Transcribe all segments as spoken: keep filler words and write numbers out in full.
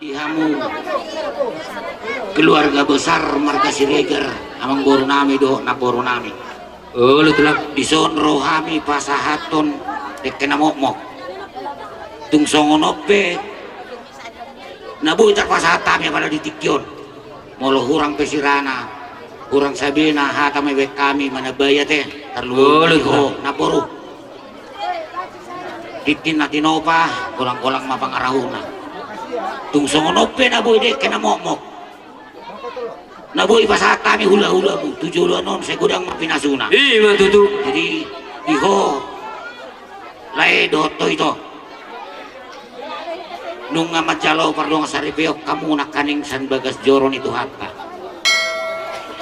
Di hamu keluarga besar marga Siregar, amangboru nami dohot namboru nami. Olo, Tulang. Dison ro hami pasahathon dengke na mokmok. Tung songon on pe na boi tarpasahat hami apala di tingki on. Molo hurang pe sirana, hurang sabena hata ma dibaen hami manambai ate, tarlumobi. Olo, Tulang. Ho namboru. Tintin na tinopa, golang-golang ma pangarahutna. Tung songon on pe na boi dengke na mokmok na boi pasahat hami hula-hulamu tu joloan on, sai godang ma pinasuna. I ma tutu. Jadi di ho lae dohot ho ito, nunga manjalo pardongansaripeon hamu nangkaning sian bagas joro ni Tuhanta.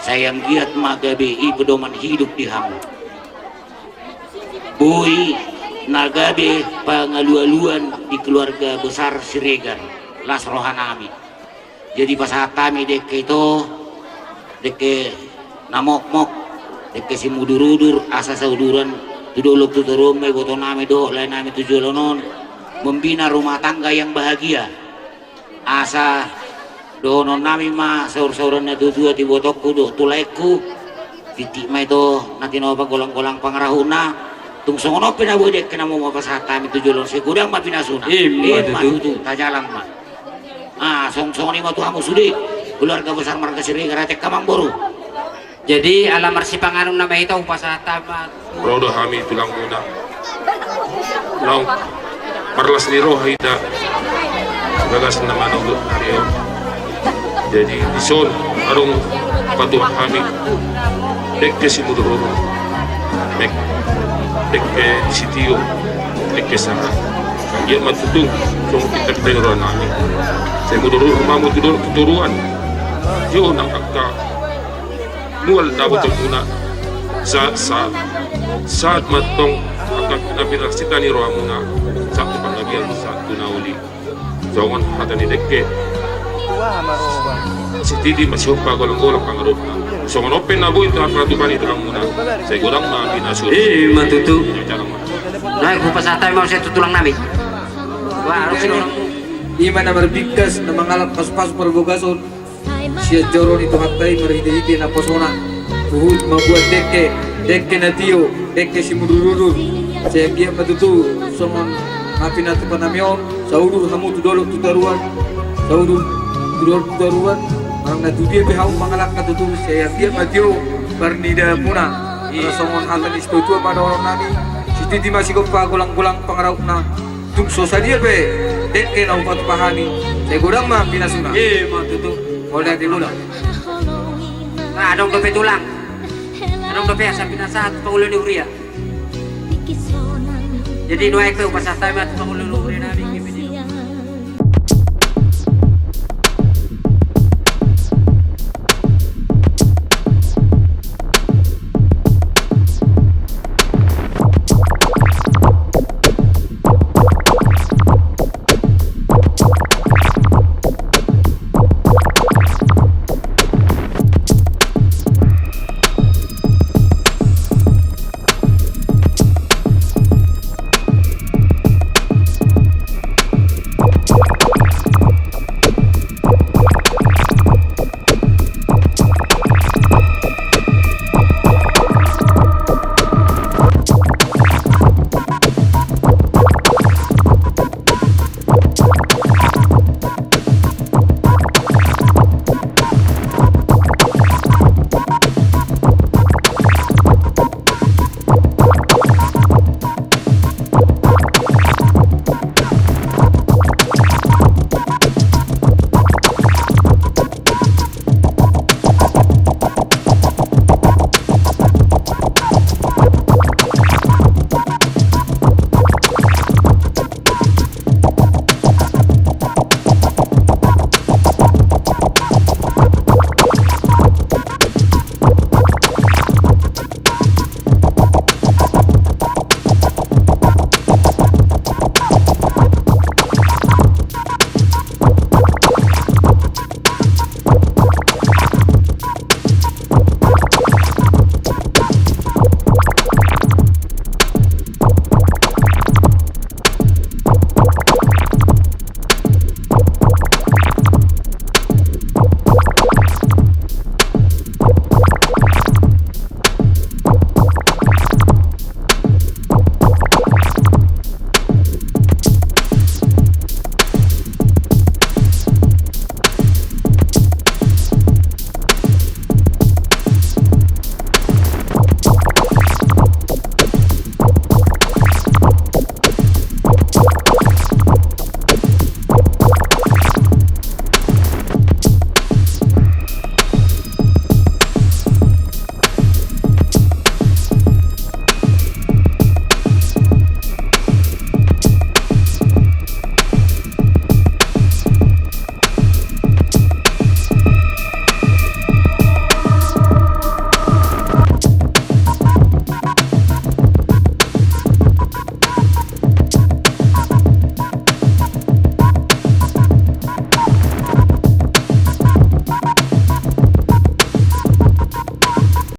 Sai anggiat ma gabe i pedoman hidup di hamu. Boi na gabe pangalualuan di keluarga besar Siregar, las roha nami. Jadi pasahat hami dengke ito, dengke na mokmok, dengke simudur-udur, asa sauduran tu dolok tu toruan ma iboto nami dohot lae nami tu joloan on, membina rumah tangga yang bahagia. Asa dohonon nami ma saur-sauran na tua-tua tu ibotongku dohot tu laengku. Tintin ma ito na tinopa, golang-golang pangarahutna. Tung songon on pe na boi dengke na mokmok pasahat hami tu joloan on, sai godang ma pinasuna. I ma tutu. Tajalang ma. Ah, song-, songon i ma tu hamu sude keluarga besar marga Siregar, ate amangboru. Jadi ala marsipanganon nama hita, hupasahat hami ma. Ro do hami tulangmuna. Naung marlas ni roha hita di bagas na manogot ari on. Jadi dison adong patupa hami dengke simudur-udur, dengke sitio, dengke sahat. Ia ma tutu songon pinta-pinta ni roha nami. Sai mudur-udur ma hamu tu dolok tu toruan. Ia nang angka mual dapotonmuna sahat-sahat, sahat ma tong angka na pinarsinta ni rohamuna, sahat tu panggabean, sahat tu na uli. Songon hata ni dengke: Sititi ma sihompa, golang-golang pangarahutna. Songon on pe na boi tarpatupa ni tulangmuna, sai godang ma pinasuna. I ma tutu. Jalang ma. Nah, hupasahat hami ma muse tu tulang nami. Wah, harus i ma na marbingkas, na mangalap pasu-pasu parbagason sian joro ni Tuhanta i marhite-hite naposona. Huhut mambuat dengke, dengke na tio, dengke simudur-udur. Sai anggiat ma tutu songon na pinatupa nami on, saudur hamu tu dolok tu toruan, saudur tu dolok tu toruan. Manang na tu dia pe hamu mangalangka tutu, sai anggiat ma tio parnidaanmuna. Ala songon hata ni situa-tua ma dohonon nami: Sititi ma sihompa, golang-golang pangarahutna. Tung so sadia pe dengke na hupatupa hami, sai godang ma pinasuna. I ma tutu. Mauliate, tulang. Nah, adong dope, tulang. Adong dope asa pinasahat pangula ni huria. Jadi nuaeng pe hupasahat hami ma tu pangula ni